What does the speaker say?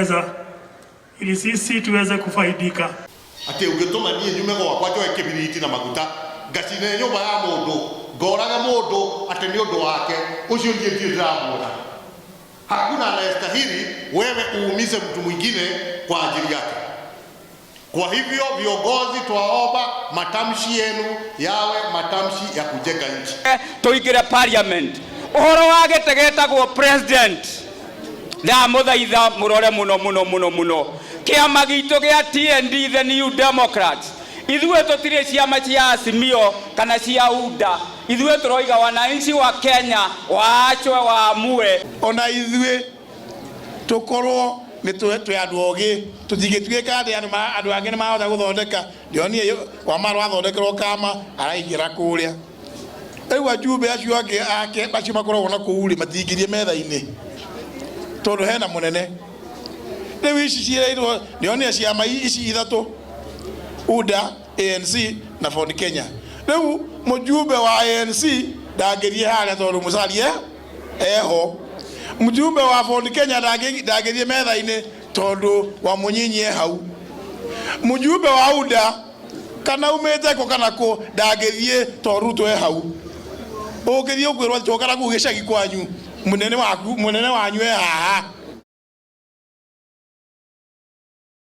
kuendeleza ili sisi tuweze kufaidika. Atĩ ũngĩtũma niĩ nyume gwakwa njoe kĩbiriti na maguta ngacine nyũmba ya mũndũ ngorage mũndũ atĩ nĩ ũndũ wake ũcio niĩ ndirĩ ndĩramuona. Hakuna anayestahili wewe uumize mtu mwingine kwa ajili yake. Kwa hivyo viongozi, twaomba matamshi yenu yawe matamshi ya kujenga nchi. Tuingire parliament uhoro wa gĩtĩ gĩtagwo president ndamũthaitha mũrore mũno mũno mũno mũno kĩama gitũ gĩa TND, the New Democrats. Ithuĩ tũtirĩ ciama cia Azimio kana cia UDA. Ithuĩ tũroiga wananchi wa Kenya waachwe waamue. Ona ithuĩ tũkorwo nĩ twĩ andũ ogĩ, tũtingĩtuĩka atĩ andũ angĩ nĩ mahota gũthondeka. Ndĩronire Wamarwa athondekerwo kama araingĩra kũrĩa. Rĩu ajumbe acio angĩ ake acio makoragwo na kũu rĩ, matingĩrie metha-inĩ tondũ hena mũnene. Rĩu ici ciĩrĩirwo, ndĩronire ciama ici ithatũ, UDA, ANC na Ford Kenya. Rĩu mũjumbe wa ANC ndangĩthiĩ harĩa tondũ Musalia eho. Mjumbe wa Ford Kenya ndangĩthiĩ metha-inĩ tondũ wa Munyinyi e hau. Mjumbe wa UDA kana umĩte kũ kana kũ ndangĩthiĩ tondũ Ruto e hau. Ũngĩthiĩ ũkwĩrwo coka na kũu gĩcagi kwanyu, mũnene waku, mũnene wanyu e haha.